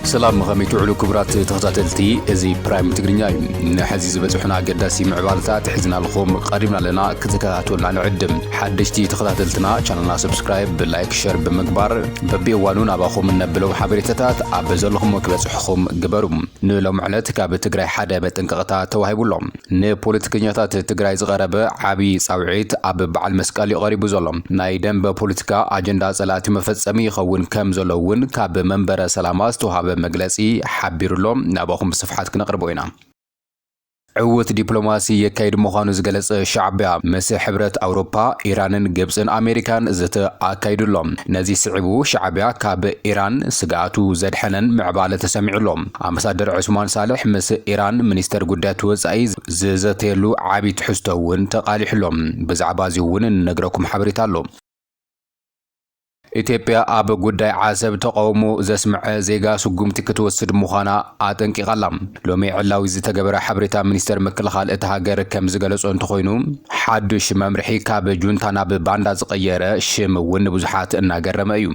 ሰላም፣ ከመይ ትውዕሉ ክቡራት ተኸታተልቲ? እዚ ፕራይም ትግርኛ እዩ። ንሐዚ ዝበጽሑና ኣገዳሲ ምዕባለታት ሒዝናልኩም ቀሪብና ኣለና፣ ክትከታተሉና ንዕድም። ሓደሽቲ ተኸታተልትና ቻነልና ሰብስክራይብ፣ ላይክ፣ ሸር ብምግባር በብእዋኑ ናባኹም እነብሎም ሓበሬታታት ኣብ ዘለኹሞ ክበጽሕኹም ግበሩ። ንሎሚ ዕለት ካብ ትግራይ ሓደ መጠንቀቕታ ተዋሂቡሎም። ንፖለቲከኛታት ትግራይ ዝቐረበ ዓብዪ ጻውዒት ኣብ በዓል መስቀል እዩ ቀሪቡ ዘሎ። ናይ ደንበ ፖለቲካ ኣጀንዳ ጸላእቲ መፈጸሚ ይኸውን ከም ዘሎ እውን ካብ መንበረ ሰላማ ዝተዋሃበ መግለጺ ሓቢሩሎ። ናባኹም ብስፍሓት ክነቕርቦ ኢና። ዕዉት ዲፕሎማሲ የካይድ ምዃኑ ዝገለጸ ሻዕቢያ፣ ምስ ሕብረት ኣውሮፓ፣ ኢራንን ግብጽን ኣሜሪካን ዘተ ኣካይዱሎም። ነዚ ስዒቡ ሻዕቢያ ካብ ኢራን ስግኣቱ ዘድሐነን ምዕባለ ተሰሚዑሎም። ኣምባሳደር ዑስማን ሳልሕ ምስ ኢራን ሚኒስተር ጉዳያት ወጻኢ ዝዘተየሉ ዓቢ ትሕዝቶ እውን ተቓሊሑሎም። ብዛዕባ እዚ እውን እንነግረኩም ሓበሬታ ኣሎ። ኢትዮጵያ ኣብ ጉዳይ ዓሰብ ተቃውሞ ዘስምዐ ዜጋ ስጉምቲ ክትወስድ ምዃና ኣጠንቂቓ ኣላ። ሎሚ ዕላዊ ዝተገበረ ሓበሬታ ሚኒስተር ምክልኻል እታ ሃገር ከም ዝገለጾ እንተኾይኑ፣ ሓዱሽ መምርሒ ካብ ጁንታ ናብ ባንዳ ዝቐየረ ሽም እውን ንብዙሓት እናገረመ እዩ።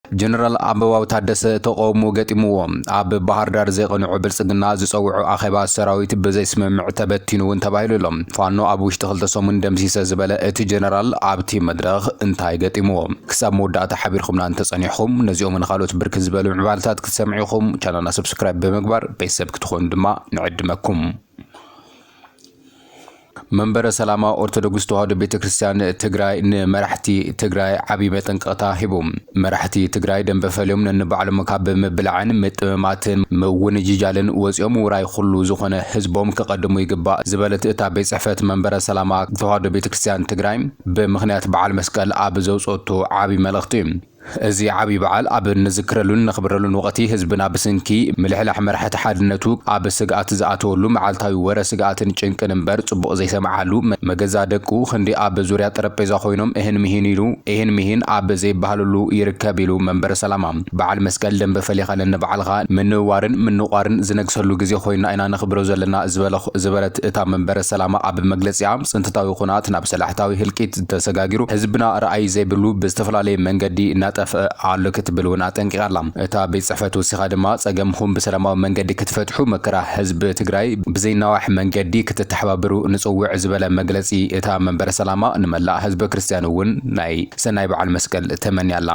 ጀነራል ኣበባው ታደሰ ተቃውሞ ገጢምዎ። ኣብ ባህር ዳር ዘይቐንዑ ብልጽግና ዝጸውዖ ኣኼባ ሰራዊት ብዘይስምምዕ ተበቲኑ እውን ተባሂሉ ኣሎ። ፋኖ ኣብ ውሽጢ ክልተ ሰሙን ደምሲሰ ዝበለ እቲ ጀነራል ኣብቲ መድረኽ እንታይ ገጢምዎ? ክሳብ መወዳእታ ሓቢርኩምና እንተጸኒሕኩም ነዚኦምን ካልኦት ብርክት ዝበሉ ምዕባለታት ክትሰምዑ ኢኹም። ቻናልና ሰብስክራይብ ብምግባር ቤተሰብ ክትኾኑ ድማ ንዕድመኩም። መንበረ ሰላማ ኦርቶዶክስ ተዋህዶ ቤተ ክርስቲያን ትግራይ ንመራሕቲ ትግራይ ዓብዪ መጠንቀቕታ ሂቡ። መራሕቲ ትግራይ ደንበ ፈልዮም ነንባዕሎም ካብ ምብላዕን ምጥምማትን ምውንጅጃልን ወፂኦም ውራይ ኩሉ ዝኾነ ህዝቦም ክቐድሙ ይግባእ ዝበለት እታ ቤት ጽሕፈት መንበረ ሰላማ ተዋህዶ ቤተ ክርስቲያን ትግራይ ብምኽንያት በዓል መስቀል ኣብ ዘውፀቶ ዓብዪ መልእኽቲ እዩ። እዚ ዓብዪ በዓል ኣብ እንዝክረሉን ነኽብረሉን ወቕቲ ህዝብና ብስንኪ ምልሕላሕ መራሕቲ ሓድነቱ ኣብ ስግኣት ዝኣተወሉ መዓልታዊ ወረ ስግኣትን ጭንቅን እምበር ጽቡቕ ዘይሰምዓሉ መ-፣ መገዛ ደቁ ክንዲ ኣብ ዙርያ ጠረጴዛ ኮይኖም እህን ምሂን ኢሉ እህን ምሂን ኣብ ዘይበሃለሉ ይርከብ ኢሉ መንበረ ሰላማ። በዓል መስቀል ደንበ ፈሊኻ ነንባዕልኻ ምንውዋርን ምንቋርን ዝነግሰሉ ግዜ ኮይና ኢና ነኽብሮ ዘለና ዝበለ-፣ ዝበለት እታ መንበረ ሰላማ ኣብ መግለጺኣ፣ ጽንተታዊ ኩናት ናብ ሰላሕታዊ ህልቂት ተሰጋጊሩ ህዝብና ረኣይ ዘይብሉ ብዝተፈላለየ መንገዲ እናጠፍአ ኣሎ ክትብል እውን ኣጠንቂቓ ኣላ። እታ ቤት ጽሕፈት ወሲኻ ድማ ጸገምኹም ብሰላማዊ መንገዲ ክትፈትሑ መከራ ህዝቢ ትግራይ ብዘይናዋሕ መንገዲ ክትተሓባበሩ ንጽውዕ ዝበለ መግለጺ እታ መንበረ ሰላማ ንመላእ ህዝበ ክርስቲያን እውን ናይ ሰናይ በዓል መስቀል ተመንያ ኣላ።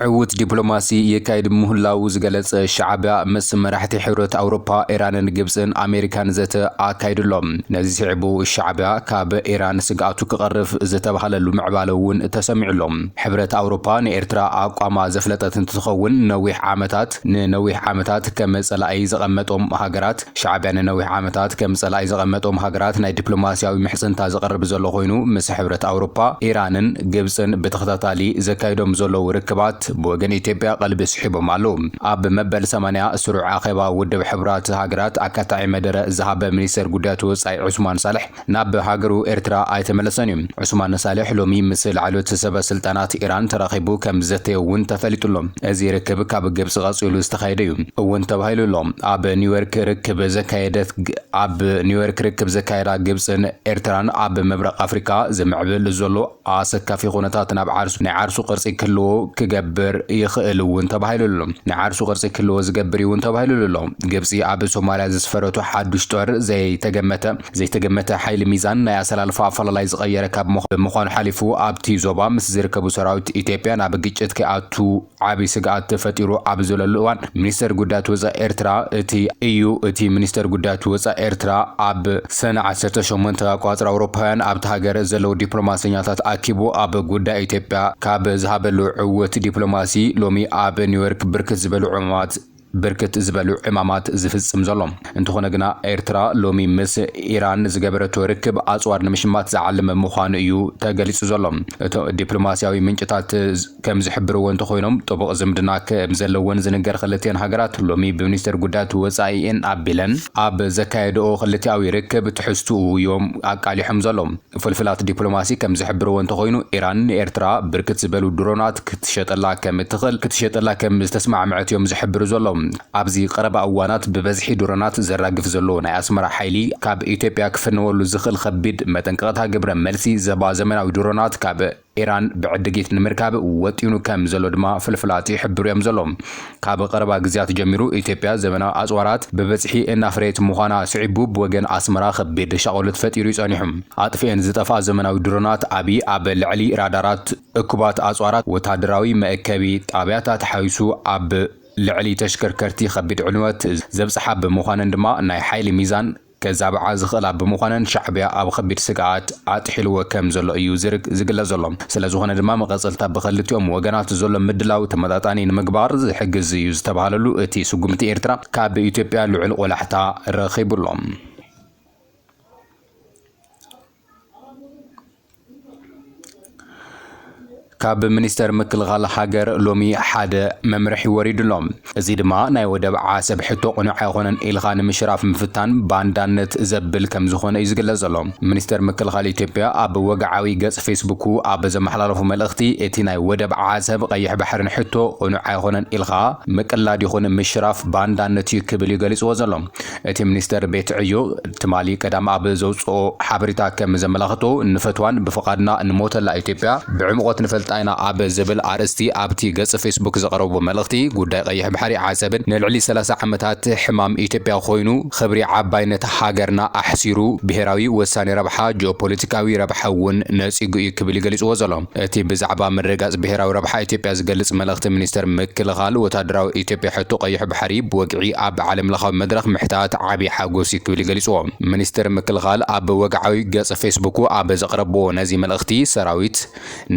ዕዉት ዲፕሎማሲ የካይድ ምህላዉ ዝገለጸ ሻዕቢያ ምስ መራሕቲ ሕብረት ኣውሮፓ፣ ኢራንን ግብጽን ኣሜሪካን ዘተ ኣካይዱ ኣሎ። ነዚ ስዒቡ ሻዕቢያ ካብ ኢራን ስግኣቱ ክቐርፍ ዝተባህለሉ ምዕባለ እውን ተሰሚዑ ኣሎ። ሕብረት ኣውሮፓ ንኤርትራ ኣቋማ ዘፍለጠት እንትትኸውን ነዊሕ ዓመታት፣ ንነዊሕ ዓመታት ከም ጸላኢ ዘቐመጦም ሃገራት ሻዕቢያ ንነዊሕ ዓመታት ከም ጸላኢ ዘቐመጦም ሃገራት ናይ ዲፕሎማስያዊ ምሕጽንታ ዘቕርብ ዘሎ ኮይኑ፣ ምስ ሕብረት ኣውሮፓ፣ ኢራንን ግብጽን ብተኸታታሊ ዘካይዶም ዘለዉ ርክባት ብወገን ኢትዮጵያ ቀልቢ ስሒቦም ኣለዉ። ኣብ መበል ሰማንያ ስሩዕ ኣኼባ ውድብ ሕቡራት ሃገራት ኣካታዒ መደረ ዝሃበ ሚኒስተር ጉዳያት ወጻኢ ዑስማን ሳልሕ ናብ ሃገሩ ኤርትራ ኣይተመለሰን እዩ። ዑስማን ሳልሕ ሎሚ ምስ ላዕለዎት ሰበ ስልጣናት ኢራን ተራኺቡ ከም ዝዘተየ እውን ተፈሊጡ ኣሎ። እዚ ርክብ ካብ ግብጺ ቀጺሉ ዝተኻየደ እዩ እውን ተባሂሉ ኣሎ። ኣብ ኒውዮርክ ርክብ ዘካየደት ግ-፣ ኣብ ኒውዮርክ ርክብ ዘካየዳ ግብጽን ኤርትራን ኣብ ምብራቕ ኣፍሪካ ዝምዕብል ዘሎ ኣሰካፊ ኩነታት ናብ ዓርሱ፣ ናይ ዓርሱ ቅርጺ ክህልዎ ክገብር ይኽእል እውን ተባሂሉ ኣሎ። ናይ ዓርሱ ቅርጺ ክህልዎ ዝገብር እዩ እውን ተባሂሉ ኣሎ። ግብጺ ኣብ ሶማልያ ዘስፈረቱ ሓዱሽ ጦር ዘይተገመተ፣ ዘይተገመተ ሓይሊ ሚዛን ናይ ኣሰላልፋ ኣፈላላይ ዝቐየረ ካብ ምዃ-፣ ብምዃኑ ሓሊፉ ኣብቲ ዞባ ምስ ዝርከቡ ሰራዊት ኢትዮጵያ ናብ ግጭት ከይኣቱ ዓቢ ስግኣት ተፈጢሩ ኣብ ዘለሉ እዋን፣ ሚኒስተር ጉዳያት ወጻኢ ኤርትራ እቲ እዩ። እቲ ሚኒስተር ጉዳያት ወጻኢ ኤርትራ ኣብ ሰነ ዓሰርተ ሸሞንተ ኣቋጽር ኣውሮፓውያን ኣብቲ ሃገር ዘለዉ ዲፕሎማሰኛታት ኣኪቡ ኣብ ጉዳይ ኢትዮጵያ ካብ ዝሃበሉ ዕዉት ዲፕሎማሲ ሎሚ ኣብ ኒውዮርክ ብርክት ዝበሉ ዕማማት፣ ብርክት ዝበሉ ዕማማት ዝፍጽም ዘሎ። እንተኾነ ግና ኤርትራ ሎሚ ምስ ኢራን ዝገበረቶ ርክብ ኣጽዋር ንምሽማት ዝዓለመ ምዃኑ እዩ ተገሊጹ ዘሎ። እቶ ዲፕሎማስያዊ ምንጭታት ከም ዝሕብርዎ እንተኾይኖም፣ ጥቡቕ ዝምድና ከም ዘለወን ዝንገር ክልቲአን ሃገራት ሎሚ ብሚኒስተር ጉዳያት ወጻኢኤን ኣቢለን ኣብ ዘካየድኦ ክልቲኣዊ ርክብ ትሕዝትኡ እዮም ኣቃሊሖም ዘለዉ። ፍልፍላት ዲፕሎማሲ ከም ዝሕብርዎ እንተኾይኑ፣ ኢራን ንኤርትራ ብርክት ዝበሉ ድሮናት ክትሸጠላ ከም እትኽእል፣ ክትሸጠላ ከም ዝተስማዕምዐት እዮም ዝሕብሩ ዘለዉ። ኣብዚ ቀረባ እዋናት ብበዝሒ ድሮናት ዘራግፍ ዘሎ ናይ ኣስመራ ሓይሊ፣ ካብ ኢትዮጵያ ክፍነወሉ ዝኽእል ከቢድ መጠንቀቕታ ግብረ መልሲ ዘባ ዘመናዊ ድሮናት ካብ ኢራን ብዕድጊት ንምርካብ ወጢኑ ከም ዘሎ ድማ ፍልፍላት ይሕብሩ እዮም ዘሎ። ካብ ቀረባ ግዜያት ጀሚሩ ኢትዮጵያ ዘመናዊ ኣጽዋራት ብበዝሒ እናፍረየት ምዃና ስዒቡ፣ ብወገን ኣስመራ ከቢድ ሻቕሎት ፈጢሩ እዩ ጸኒሑ። ኣጥፊኤን ዝጠፍኣ ዘመናዊ ድሮናት ኣብይ ኣብ ልዕሊ ራዳራት፣ እኩባት ኣጽዋራት፣ ወታደራዊ መእከቢ ጣብያታት ሓዊሱ ኣብ ልዕሊ ተሽከርከርቲ ከቢድ ዕንወት ዘብጽሓ ብምዃነን ድማ ናይ ሓይሊ ሚዛን ከዛብዓ ዝኽእላ ብምዃነን ሻዕቢያ ኣብ ከቢድ ስግኣት ኣጥሒልዎ ከም ዘሎ እዩ ዝርግ-፣ ዝግለጽ ዘሎ። ስለ ዝኾነ ድማ መቐጸልታ ብኽልቲኦም ወገናት ዘሎ ምድላው ተመጣጣኒ ንምግባር ዝሕግዝ እዩ ዝተባሃለሉ እቲ ስጉምቲ ኤርትራ ካብ ኢትዮጵያ ልዑል ቆላሕታ ረኺቡ ኣሎ። ካብ ሚኒስተር ምክልኻል ሃገር ሎሚ ሓደ መምርሒ ወሪዱ ኣሎ። እዚ ድማ ናይ ወደብ ዓሰብ ሕቶ ቅኑዕ ኣይኮነን ኢልካ ንምሽራፍ ምፍታን ባንዳነት ዘብል ከም ዝኾነ እዩ ዝግለጽ ዘሎ። ሚኒስተር ምክልኻል ኢትዮጵያ ኣብ ወግዓዊ ገጽ ፌስቡኩ ኣብ ዘመሓላለፎ መልእኽቲ፣ እቲ ናይ ወደብ ዓሰብ ቀይሕ ባሕርን ሕቶ ቅኑዕ ኣይኮነን ኢልካ ምቅላድ ይኹን ምሽራፍ ባንዳነት እዩ ክብል እዩ ገሊጽዎ ዘሎ። እቲ ሚኒስተር ቤት ዕዮ ትማሊ ቀዳም ኣብ ዘውጽኦ ሓበሬታ ከም ዘመላኽቶ፣ ንፈትዋን ብፍቓድና ንሞተላ ኢትዮጵያ ብዕምቆት ንፈልጣ ኢና ኣብ ዝብል ኣርእስቲ ኣብቲ ገጽ ፌስቡክ ዘቕረቦ መልእኽቲ፣ ጉዳይ ቀይሕ ባሕሪ ዓሰብን ንልዕሊ ሰላሳ ዓመታት ሕማም ኢትዮጵያ ኮይኑ፣ ክብሪ ዓባይነት ሃገርና ኣሕሲሩ፣ ብሄራዊ ወሳኒ ረብሓ፣ ጂኦፖለቲካዊ ረብሓ እውን ነጺጉ እዩ ክብል እዩ ገሊጽዎ ዘሎ። እቲ ብዛዕባ ምርግጋጽ ብሄራዊ ረብሓ ኢትዮጵያ ዝገልጽ መልእኽቲ ሚኒስተር ምክልኻል፣ ወታደራዊ ኢትዮጵያ ሕቶ ቀይሕ ባሕሪ ብወግዒ ኣብ ዓለም ለኻዊ መድረኽ ምሕታት ዓቢ ሓጎስ እዩ ክብል ይገልጽዎ። ሚኒስተር ምክልኻል ኣብ ወግዓዊ ገጽ ፌስቡኩ ኣብ ዘቕረብዎ ነዚ መልእኽቲ፣ ሰራዊት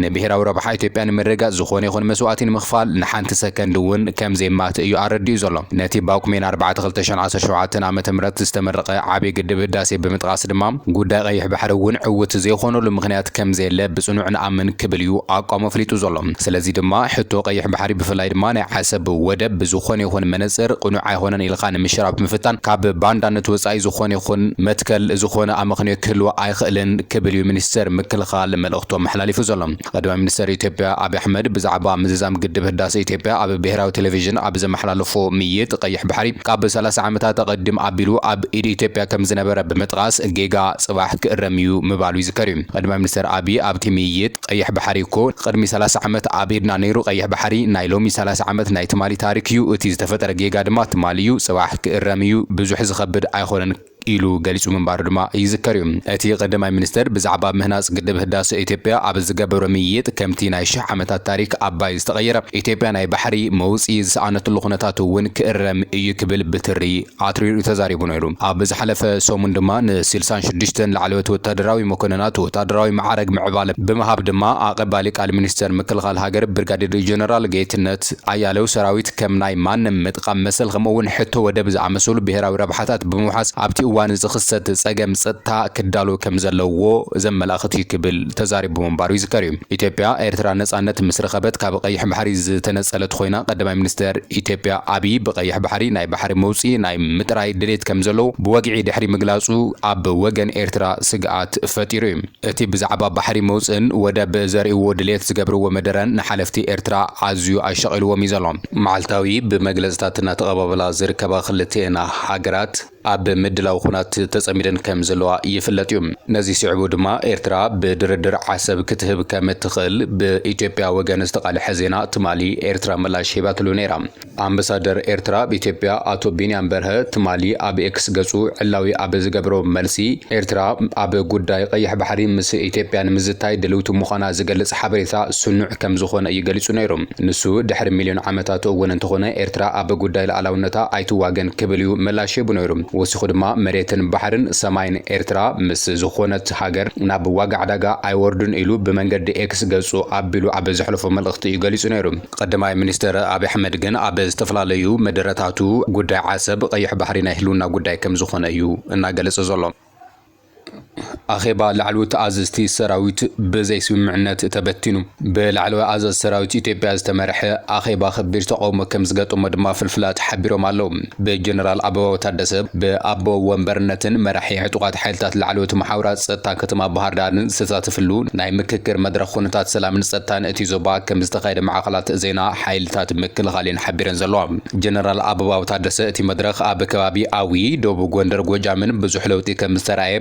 ንብሄራዊ ረብሓ ኢትዮጵያ ንምርግጋጽ ዝኾነ ይኹን መስዋእቲ ንምኽፋል ንሓንቲ ሰከንድ እውን ከም ዘይማትእ እዩ ኣረዲኡ ዘሎ። ነቲ ባኩሜን ኣርባዕተ ክልተ ሽሕን ዓሰርተ ሸውዓተን ዓመተ ምህረት ዝተመረቐ ዓቢ ግድብ ህዳሴ ብምጥቃስ ድማ፣ ጉዳይ ቀይሕ ባሕሪ እውን ዕውት ዘይኾነሉ ምኽንያት ከም ዘየለ ብጽኑዕ ንኣምን ክብል እዩ ኣቋሙ ኣፍሊጡ ዘሎ። ስለዚ ድማ ሕቶ ቀይሕ ባሕሪ ብፍላይ ድማ ናይ ዓሰብ ወደብ ብዝኾነ ይኹን መነጽር ቅኑዕ ኣይኾነን ኢልካ ንምሽራፍ ምፍታን ካብ ባንዳነት ወጻኢ ዝኾነ ይኹን መትከል ዝኾነ ኣመኽንዮ ክህልዎ ኣይኽእልን ክብል እዩ ሚኒስተር ምክልኻል መልእኽቱ ኣመሓላሊፉ ዘሎ። ቀዳማይ ሚኒስተር ኢትዮጵያ ኣብይ ኣሕመድ ብዛዕባ ምዝዛም ግድብ ህዳሴ ኢትዮጵያ ኣብ ብሄራዊ ቴሌቪዥን ኣብ ዘመሓላለፎ ምይይጥ፣ ቀይሕ ባሕሪ ካብ ሰላሳ ዓመታት ኣቐድም ኣቢሉ ኣብ ኢድ ኢትዮጵያ ከም ዝነበረ ብምጥቓስ፣ ጌጋ ጽባሕ ክእረም እዩ ምባሉ ይዝከር እዩ። ቀዳማይ ሚኒስተር ኣብይ ኣብቲ ምይይጥ፣ ቀይሕ ባሕሪ እኮ ቅድሚ ሰላሳ ዓመት ኣብ ኢድና ነይሩ፣ ቀይሕ ባሕሪ ናይ ሎሚ ሰላሳ ዓመት ናይ ትማሊ ታሪክ እዩ፣ እቲ ዝተፈጠረ ጌጋ ድማ ትማሊ እዩ፣ ጽባሕ ክእረም እዩ፣ ብዙሕ ዝኸብድ ኣይኮነን ኢሉ ገሊጹ ምንባሩ ድማ ይዝከር እዩ። እቲ ቀዳማይ ሚኒስተር ብዛዕባ ምህናጽ ግድብ ህዳሰ ኢትዮጵያ ኣብ ዝገበሮ ምይይጥ፣ ከምቲ ናይ ሽሕ ዓመታት ታሪክ ኣባይ ዝተቐየረ፣ ኢትዮጵያ ናይ ባሕሪ መውጽኢ ዝሰኣነትሉ ኩነታት እውን ክእረም እዩ ክብል ብትሪ ኣትሪሩ ተዛሪቡ ነይሩ። ኣብ ዝሓለፈ ሰሙን ድማ ንስልሳን ሽዱሽተን ላዕለዎት ወታደራዊ መኮንናት ወታደራዊ ማዕረግ ምዕባለ ብምሃብ ድማ ኣቐባሊ ቃል ሚኒስተር ምክልኻል ሃገር ብርጋዴር ጀነራል ጌትነት ኣያሌው፣ ሰራዊት ከም ናይ ማንም ምጥቃም መሰል፣ ከምኡ እውን ሕቶ ወደብ ዝኣመሰሉ ብሄራዊ ረብሓታት ብምውሓስ፣ ኣብቲ እዋን ዝኽሰት ጸገም ጸጥታ ክዳሎ ከም ዘለዎ ዘመላኽት እዩ ክብል ተዛሪቡ ምንባሩ ይዝከር እዩ። ኢትዮጵያ፣ ኤርትራ ነጻነት ምስ ረኸበት ካብ ቀይሕ ባሕሪ ዝተነጸለት ኮይና፣ ቀዳማይ ሚኒስተር ኢትዮጵያ ኣብይ ብቀይሕ ባሕሪ ናይ ባሕሪ መውጽኢ ናይ ምጥራይ ድሌት ከም ዘለዎ ብወግዒ ድሕሪ ምግላጹ፣ ኣብ ወገን ኤርትራ ስግኣት ፈጢሩ እዩ። እቲ ብዛዕባ ባሕሪ መውጽእን ወደብ ዘርእይዎ ድሌት ዝገብርዎ መደረን ንሓለፍቲ ኤርትራ ኣዝዩ ኣሻቒልዎም እዩ ዘሎ። መዓልታዊ ብመግለጽታት እናተቐባበላ ዝርከባ ክልቲኤን ሃገራት ኣብ ምድላው ኩናት ተጸሚደን ከም ዘለዋ ይፍለጥ እዩ። ነዚ ስዒቡ ድማ ኤርትራ ብድርድር ዓሰብ ክትህብ ከም እትኽእል ብኢትዮጵያ ወገን ዝተቓልሐ ዜና ትማሊ ኤርትራ ምላሽ ሂባትሉ ነይራ። ኣምባሳደር ኤርትራ ኣብ ኢትዮጵያ ኣቶ ቢንያም በርሀ ትማሊ ኣብ ኤክስ ገጹ ዕላዊ ኣብ ዝገበሮ መልሲ፣ ኤርትራ ኣብ ጉዳይ ቀይሕ ባሕሪ ምስ ኢትዮጵያ ንምዝታይ ድልውቲ ምዃና ዝገልጽ ሓበሬታ ስኑዕ ከም ዝኾነ እዩ ገሊጹ ነይሩ። ንሱ ድሕሪ ሚልዮን ዓመታት እውን እንተኾነ ኤርትራ ኣብ ጉዳይ ሉዓላውነታ ኣይትዋገን ክብል እዩ ምላሽ ሂቡ ነይሩ። ወሲኹ ድማ መሬትን ባሕርን ሰማይን ኤርትራ ምስ ዝኾነት ሃገር ናብ ዋጋ ዕዳጋ ኣይወርዱን ኢሉ ብመንገዲ ኤክስ ገጹ ኣቢሉ ኣብ ዘሕለፎ መልእኽቲ እዩ ገሊጹ ነይሩ። ቀዳማይ ሚኒስተር ኣብይ ኣሕመድ ግን ኣብ ዝተፈላለዩ መደረታቱ ጉዳይ ዓሰብ ቀይሕ ባሕሪ ናይ ህልውና ጉዳይ ከም ዝኾነ እዩ እናገለጸ ዘሎ። ኣኼባ ላዕለዎት ኣዘዝቲ ሰራዊት ብዘይ ስምምዕነት ተበቲኑ። ብላዕለዋይ ኣዛዚ ሰራዊት ኢትዮጵያ ዝተመርሐ ኣኼባ ከቢድ ተቓውሞ ከም ዝገጠሞ ድማ ፍልፍላት ሓቢሮም ኣለዉ። ብጀነራል ኣበባው ታደሰ ብኣቦ ወንበርነትን መራሒ ዕጡቓት ሓይልታት ላዕለዎት መሓውራት ጸጥታ ከተማ ባህር ዳርን ዝተሳተፍሉ ናይ ምክክር መድረኽ ኩነታት ሰላምን ጸጥታን እቲ ዞባ ከም ዝተኻየደ ማዕኸላት ዜና ሓይልታት ምክልኻል እየን ሓቢረን ዘለዋ። ጀነራል ኣበባው ታደሰ እቲ መድረኽ ኣብ ከባቢ ኣዊ፣ ደቡብ ጎንደር፣ ጎጃምን ብዙሕ ለውጢ ከም ዝተራእየ፣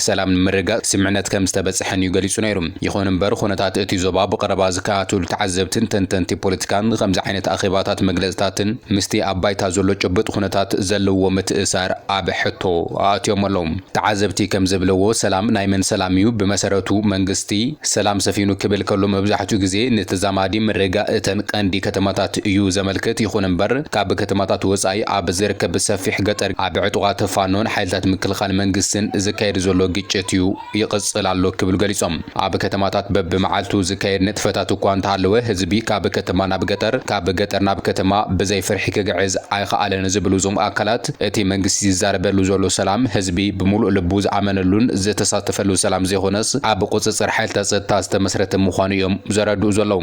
ሰላም ንምርግጋጽ ስምምዕነት ከም ዝተበጽሐን እዩ ገሊጹ ነይሩ። ይኹን እምበር፣ ኩነታት እቲ ዞባ ብቐረባ ዝከታተሉ ተዓዘብትን ተንተንቲ ፖለቲካን፣ ከምዚ ዓይነት ኣኼባታት መግለጽታትን ምስቲ ኣብ ባይታ ዘሎ ጭቡጥ ኩነታት ዘለዎ ምትእሳር ኣብ ሕቶ ኣእትዮም ኣለዉ። ተዓዘብቲ ከም ዝብልዎ፣ ሰላም ናይ መን ሰላም እዩ? ብመሰረቱ መንግስቲ ሰላም ሰፊኑ ክብል ከሎ፣ መብዛሕትኡ ግዜ ንተዛማዲ ምርግጋእ እተን ቀንዲ ከተማታት እዩ ዘመልክት። ይኹን እምበር፣ ካብ ከተማታት ወጻኢ ኣብ ዝርከብ ሰፊሕ ገጠር ኣብ ዕጡቓት ፋኖን ሓይልታት ምክልኻል መንግስትን ዝካየድ ዘሎ ግጭት እዩ ይቕጽል ኣሎ ክብሉ ገሊጾም። ኣብ ከተማታት በብመዓልቱ ዝካየድ ንጥፈታት እኳ እንተሃለወ፣ ህዝቢ ካብ ከተማ ናብ ገጠር፣ ካብ ገጠር ናብ ከተማ ብዘይ ፍርሒ ክግዕዝ ኣይኸኣለን ዝብሉ እዞም ኣካላት፣ እቲ መንግስቲ ዝዛረበሉ ዘሎ ሰላም፣ ህዝቢ ብምሉእ ልቡ ዝኣመነሉን ዝተሳተፈሉ ሰላም ዘይኮነስ፣ ኣብ ቁጽጽር ሓይልታት ጸጥታ ዝተመስረተ ምዃኑ እዮም ዘረድኡ ዘለዉ።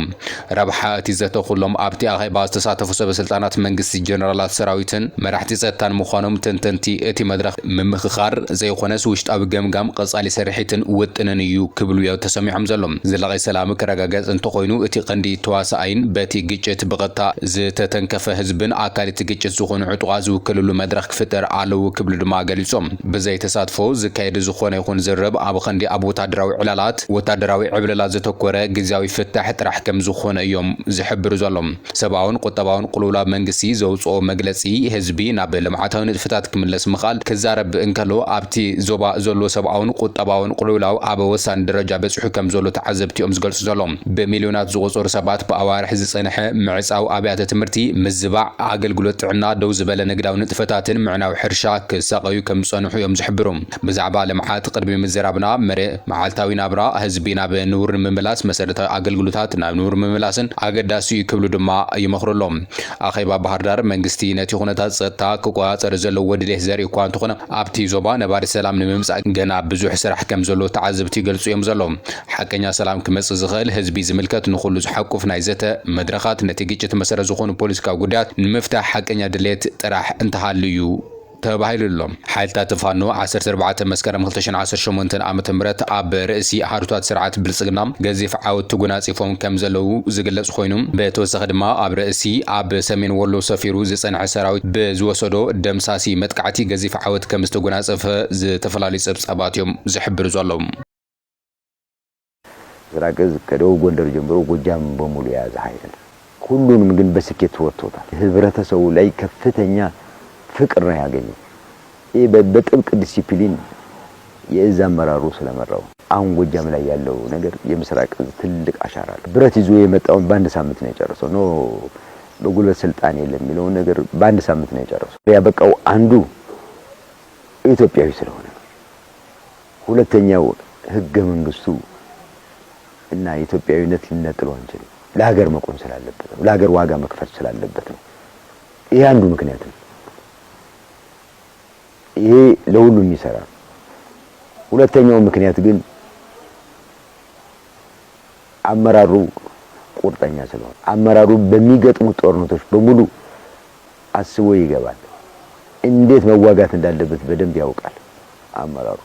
ረብሓ እቲ ዘተ ኩሎም ኣብቲ ኣኼባ ዝተሳተፉ ሰበ ስልጣናት መንግስቲ፣ ጀነራላት ሰራዊትን መራሕቲ ጸጥታን ምዃኖም ተንተንቲ እቲ መድረኽ ምምኽኻር ዘይኮነስ ውሽጣዊ ገምጋም ቀጻሊ ስርሒትን ውጥንን እዩ ክብሉ እዮም ተሰሚዖም ዘሎም። ዘላቒ ሰላም ክረጋገጽ እንተኾይኑ እቲ ቀንዲ ተዋሳኣይን በቲ ግጭት ብቐጥታ ዝተተንከፈ ህዝብን ኣካል እቲ ግጭት ዝኾኑ ዕጡቓት ዝውክልሉ መድረኽ ክፍጠር ኣለዎ ክብሉ ድማ ገሊጾም። ብዘይ ተሳትፎ ዝካየድ ዝኾነ ይኹን ዝርርብ ኣብ ቐንዲ ኣብ ወታደራዊ ዕላላት፣ ወታደራዊ ዕብለላ ዘተኮረ ግዝያዊ ፍታሕ ጥራሕ ከም ዝኾነ እዮም ዝሕብሩ ዘሎም። ሰብኣውን ቁጠባውን ቅልውላው መንግስቲ ዘውፅኦ መግለፂ ህዝቢ ናብ ልምዓታዊ ንጥፈታት ክምለስ ምኽኣል ክዛረብ እንከሎ ኣብቲ ዞባ ዘሎ ሰብኣውን ቁጠባውን ቅልውላው ኣብ ወሳኒ ደረጃ በፂሑ ከም ዘሎ ተዓዘብቲ እዮም ዝገልፁ ዘሎም። ብሚልዮናት ዝቑፀሩ ሰባት ብኣዋርሕ ዝፀንሐ ምዕፃው ኣብያተ ትምህርቲ፣ ምዝባዕ ኣገልግሎት ጥዕና፣ ደው ዝበለ ንግዳዊ ንጥፈታትን ምዕናው ሕርሻ ክሳቐዩ ከም ዝፀንሑ እዮም ዝሕብሩ። ብዛዕባ ልምዓት ቅድሚ ምዝራብና መረ መዓልታዊ ናብራ ህዝቢ ናብ ንቡር ንምምላስ መሰረታዊ ኣገልግሎታት ናብ ንቡር ምምላስን ኣገዳሲ እዩ ክብሉ ድማ ይመኽሩ ኣለዉ። ኣኼባ ባህር ዳር መንግስቲ ነቲ ኩነታት ጸጥታ ክቆጻጸር ዘለዎ ድሌት ዘርኢ እኳ እንተኾነ ኣብቲ ዞባ ነባሪ ሰላም ንምምጻእ ገና ብዙሕ ስራሕ ከም ዘሎ ተዓዘብቲ ይገልጹ እዮም ዘለዉ። ሓቀኛ ሰላም ክመጽእ ዝኽእል ህዝቢ ዝምልከት ንኹሉ ዝሓቁፍ ናይ ዘተ መድረኻት ነቲ ግጭት መሰረት ዝኾኑ ፖለቲካዊ ጉዳያት ንምፍታሕ ሓቀኛ ድሌት ጥራሕ እንተሃልዩ ተባሂሉ ኣሎ። ሓይልታት ፋኖ ዓሰርተ ኣርባዕተ መስከረም ክልተ ሽሕን ዓሰርተ ሸሞንተን ዓመተ ምህረት ኣብ ርእሲ ኣሃዱታት ስርዓት ብልጽግና ገዚፍ ዓወት ተጎናጺፎም ከም ዘለዉ ዝግለጽ ኮይኑ፣ ብተወሳኺ ድማ ኣብ ርእሲ ኣብ ሰሜን ወሎ ሰፊሩ ዝጸንሐ ሰራዊት ብዝወሰዶ ደምሳሲ መጥቃዕቲ ገዚፍ ዓወት ከም ዝተጎናጸፈ ዝተፈላለዩ ጸብጻባት እዮም ዝሕብሩ ዘለዉ። ምስራቅ እዝ ከደቡብ ጎንደር ጀምሮ ጎጃም በሙሉ የያዘ ኃይል ነው። ሁሉንም ግን በስኬት ወጥቶታል። ህብረተሰቡ ላይ ከፍተኛ ፍቅር ነው ያገኘው። ይህ በጥብቅ ዲሲፕሊን የእዝ አመራሩ ስለመራው። አሁን ጎጃም ላይ ያለው ነገር የምስራቅ እዝ ትልቅ አሻራ አለ። ብረት ይዞ የመጣውን በአንድ ሳምንት ነው የጨረሰው። ኖ በጉልበት ስልጣን የለም የሚለውን ነገር በአንድ ሳምንት ነው የጨረሰው። ያበቃው አንዱ ኢትዮጵያዊ ስለሆነ ነው። ሁለተኛው ህገ መንግስቱ እና ኢትዮጵያዊነት ልንነጥለው አንችልም። ለሀገር መቆም ስላለበት ነው። ለሀገር ዋጋ መክፈል ስላለበት ነው። ይሄ አንዱ ምክንያት ነው። ይሄ ለሁሉም የሚሰራ ነው። ሁለተኛው ምክንያት ግን አመራሩ ቁርጠኛ ስለሆነ አመራሩ በሚገጥሙት ጦርነቶች በሙሉ አስቦ ይገባል። እንዴት መዋጋት እንዳለበት በደንብ ያውቃል አመራሩ።